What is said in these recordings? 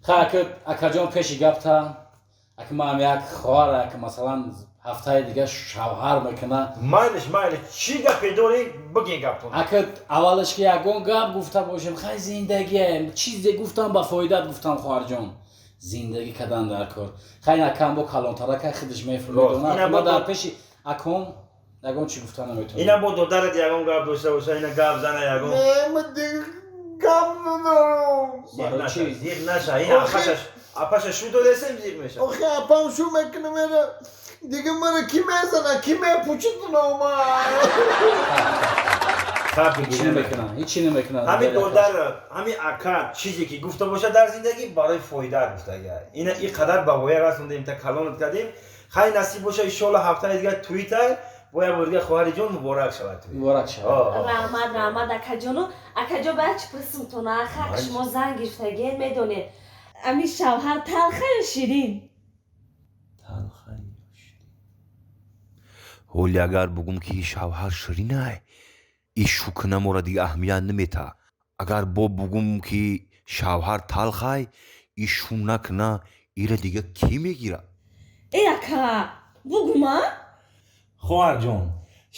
Ха, акаҷон, пеши гапта, ака, ман як хоҳар, ака, масалан, ҳафтаи дига шавҳар мекуна. Майлиш, майлиш, чӣ гапе дорӣ, бигин гаптон. Ака, аввалаш ки ягон гап гуфта бошем, хай, зиндагие, чизе гуфтам, ба фоидат гуфтам, хоҳарҷон, зиндагӣ кардан дар кор. Хай, акам бо калонтарака худаш мефурмедона, ма дар пеши аком ягон чӣ гуфта наметавонам. Ина бо додарат ягон гап дошта боша, ина гап зана ягон. Гап надорам. Зиқ наша, ин апаша шу додесем, зиқ меша. Охи, апам шу мекуна мера. Дига мара ки мезана, ки мепучид нома? Ҳичи намекунам, ҳичи намекунам. Ҳами додар, ҳами ака чизе ки гуфта бошад дар зиндагӣ, барои фоидаат гуфтага. Ина и қадар ба воя расондем, та калонат кардем. Хай, насиб боша, иншоалло, ҳафтаи дига туитай. Боя бор дига, хоҳари ҷон, муборак шавад туи. Муборак шавад. Раҳмат, раҳмат, акаҷону. Акаҷон, бояд чӣ пурсимтон, аха, шумо зан гирифтагиен, медонед, ами шавҳар талха ё ширин? Талха ё ширин? Ҳоли агар бугум ки шавҳар ширинай, и шукнамора дига аҳамият намета. Агар бо бугум ки шавҳар талхай, и шу накуна, ира дига кӣ мегира? Э, ака, бугума? Хоҳарҷон,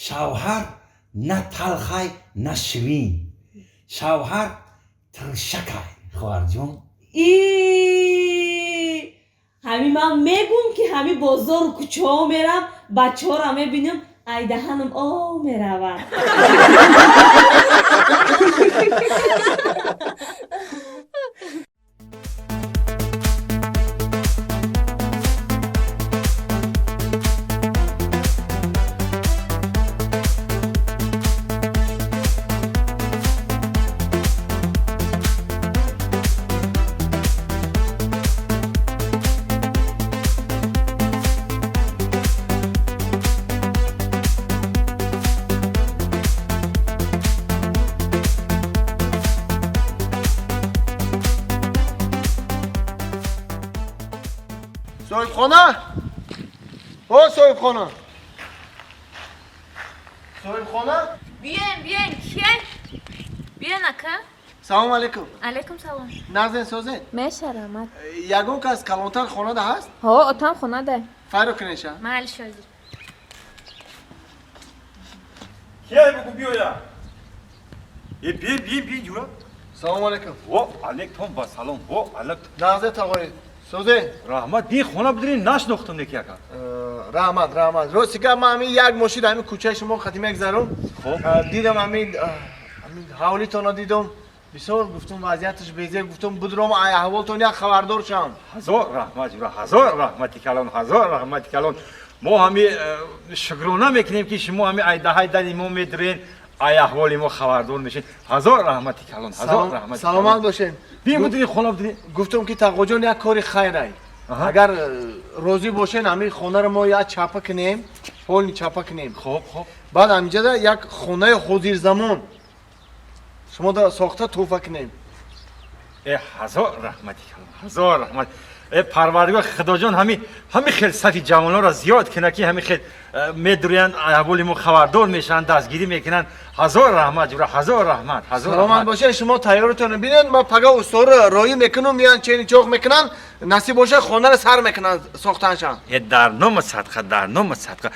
шавҳар на талхай, на ширин, шавҳар тиршакай, хоҳарҷон. И ҳами ман мегум ки ҳами бозору кӯчаҳо мерам, бачаҳоро мебинам, айдаҳанам об меравад. Соҳибхона? О, соҳибхона! Соҳибхона? Биёем, биёем, кияй? Биёен, ака. Салом алейкум. Алейкум салом. Нағзен, созен? Меша, раҳмат. Ягон кас калонтар хонада ҳаст? Ҳо, отам хонада. Файро кунеша. Майли, шозир. Кияй, бугу биёя. Е, би, би, би, ҷура. Салом алейкум. Во алейкум ва салом, во алейкум. Нағзе, тағои. Созе? Раҳмат, би, хона бидирин, нашнохтум неки, ака. Раҳмат, раҳмат. Рости гап, ман ҳамин як мошин ҳамин кӯчаи шумо хати мегзарум. Хоб. Дидам, ҳамин ҳавлитонро дидам. Бисёр гуфтум, вазъияташ безеб, гуфтум, будром, ай аҳволтон як хабардор шавам. Ҳазор раҳмат, ҷура, ҳазор раҳмати калон, ҳазор раҳмати калон. Мо ҳами шукрона мекунем, ки шумо ҳами айдаҳай дари мо медурен, ай аҳволи мо хабардор мешед. Ҳазор раҳмати калон, ҳазор раҳмати. Саломат бошед. Би, будири, хона будири. Гуфтум ки, тағоҷон, як кори хайрай. Агар розӣ бошен, ҳамин хонаро мо як чапа кунем, полный чапа кунем. Хоб, хоб. Баъд ҳаминҷода як хонаи ҳозирзамон шумо да сохта тӯҳфа кунем. Э, ҳазор раҳмати калон, ҳазор раҳмат. Э, парвардигор худоҷон, ҳами хел сафи ҷавононро зиёд куна, ки ҳами хел медурянд, аҳволи мо хабардор мешаванд, дастгирӣ мекунанд. Ҳазор раҳмат, ҷура, ҳазор раҳмат, ҳазор. Саломат бошед. Шумо тайёритонро бинед, ман пага усторо роӣ мекунам, меян, чени чоқ мекунанд, насиб бошад, хонаро сар мекунанд сохтаншан. Э, дар номи садқа, дар номи садқа.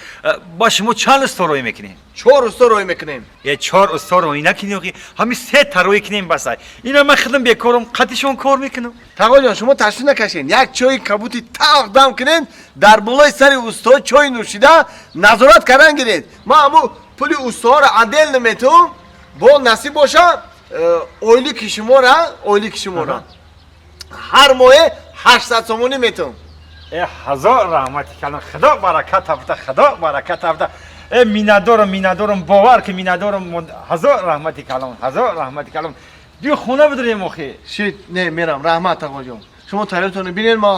Ба шумо чанд усто роӣ мекунем? Чор усто роӣ мекунем. Э, чор усто роӣ накунем, ҳами се та роӣ кунем, басай. Ина ман худам бекорам, қатишон кор мекунам. Тағоҷон, шумо ташвиш накашед, як чойи кабути талх дам кунед, дар болои сари усто чой нӯшида назорат кардан гиред. Ман ҳамун пули устоҳоро отдельно метавам, бо насиб боша, ойлики шуморо ҳар моҳе 800 сомонӣ метавам. Э, ҳазор раҳмати калон, худо баракат афта, худо баракат афта. Э, миннатдорам, миннатдорам, бовар ки миннатдорам. Ҳазор раҳмати калон, ҳазор раҳмати калон. Биё, хона бидурем охи. Шит, не, мерам. Раҳмат, тағоҷон, шумо тайёртонро бинед, мо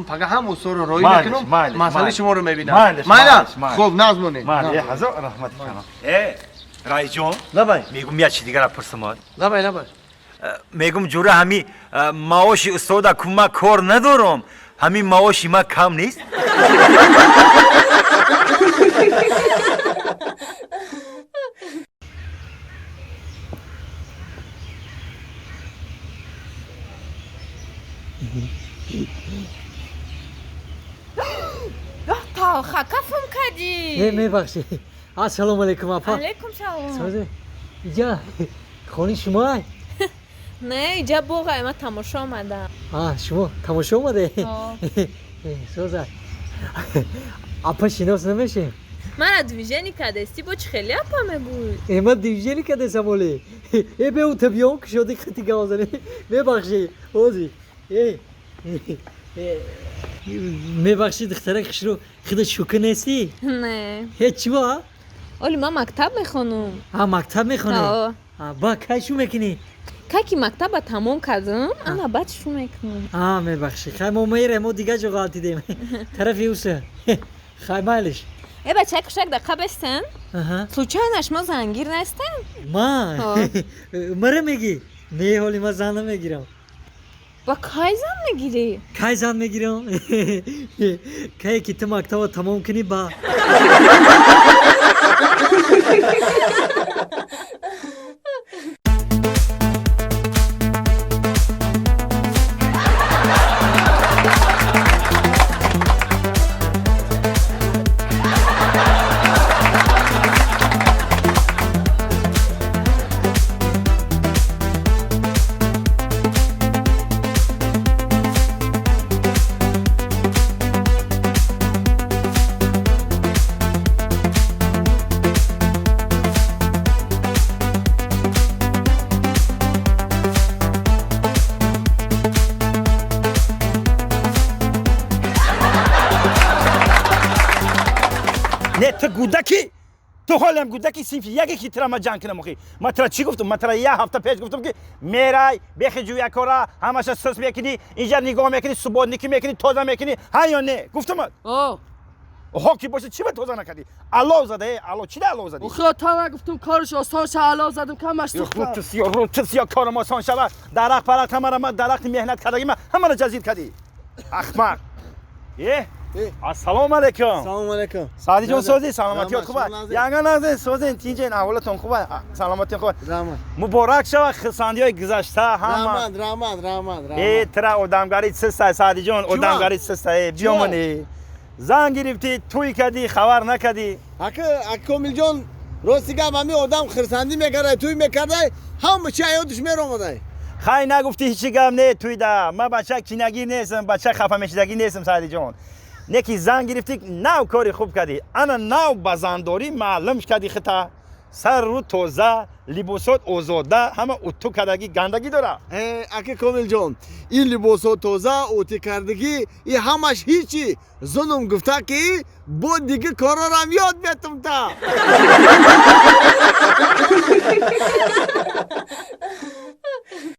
пага ҳам усторо роӣ мекунам, масъалаи шуморо мебинам. Майла, хуб, нағз монед. Ҳазор раҳмати калон. Э, раисҷон. Лабай. Мегум, як чи дигара пурсамад. Лабай, лабай. Мегум, ҷура, ҳами маоши устода кӯмак кор надорам, ҳамин маоши ман кам нест? Талха кафм кардӣ. Мебахшед. Ассалому алайкум апа. Алайкум салом. Иҷа хони шумо? Не, иҷа боғай, ман тамошо омадам. Шумо тамошо омаде? Соза. Апа шинос намешем? Мара движение кардести, бо чӣ хеле апа мегӯй? Ман движение кардесам оле. Бе у табиён кушоди хати гавзане. Мебахшед, ози. Мебахшед, духтарак хушрӯ, худат шӯка нестӣ? Не. Ҳеҷ чӣ ба? Оли ман мактаб мехонам. Мактаб мехонӣ? Ба кай шу мекунӣ? Кай ки мактаба тамом кардам, ана баъд шу мекунам. Мебахшед, хай мо мерем, мо дигар ҷо ғалтидем. Тарафи уса. Хай майлиш. Бачаи кушак даққа бестен? Случайно шумо зангир нестен? Ман? Мара мегӣ? Не, ҳоли ман зан намегирам. Ба кай зан мегирӣ? Кай зан мегирам? Кае ки ту мактаба тамом кунӣ ба. Не, ту гудаки, ту ҳолам гудаки синфи яке ки тира ма ҷанг кунам охи. Ма тира чӣ гуфтам? Ма тира як ҳафта пеш гуфтам ки мерай, бехи ҷӯякора, ҳамаша сус мекунӣ, инҷа нигоҳ мекунӣ, субботникӣ мекунӣ, тоза мекунӣ, ҳа ё не? Гуфтам. Ҳо ки боша чӣ ба тоза накардӣ? Алов зада, алов, чӣ да алов задӣ? Охи та нагуфтам кораш осон ша, алов задам камаш сӯхта. Рӯ корам осон шава. Дарахт парахт ҳамара ма дарахти меҳнат кардагӣ ма ҳамара ҷазир кардӣ. Ахмақ. Ассалому алайкум. Салому алайкум. Саъдиҷон созӣ, саломатиёт хуб аст? Янга назин созин, тинҷен, аҳволатон хуб аст? Саломатиён хуб аст? Раҳмат. Муборак шава хурсандиҳои гузашта ҳама. Раҳмат, раҳмат, раҳмат, раҳмат. Тира одамгарӣ систай, Саъдиҷон, одамгарӣ систай. Биёмонӣ. Зан гирифтӣ, тӯй кардӣ, хабар накардӣ. Ака, ака Комилҷон, рости гап ҳамин одам хурсандӣ мекардай, тӯй мекардай, ҳама чи ҳаётиш меромадай. Хай нагуфтӣ ҳечи гап не тӯйда. Ман бача кинагир нестам, бача хафамешидагӣ нестам, Саъдиҷон. Не ки зан гирифтӣ, нав кори хуб кардӣ. Ана нав ба зандорӣ маълум кардӣ хита. Сар рӯ тоза, либосот озода, ҳама уту кардагӣ гандагӣ дора. Ака Комилҷон, ин либосот тоза, утӣ кардагӣ, и ҳамаш ҳичи. Зунум гуфта ки бо дига корорам ёд метум та.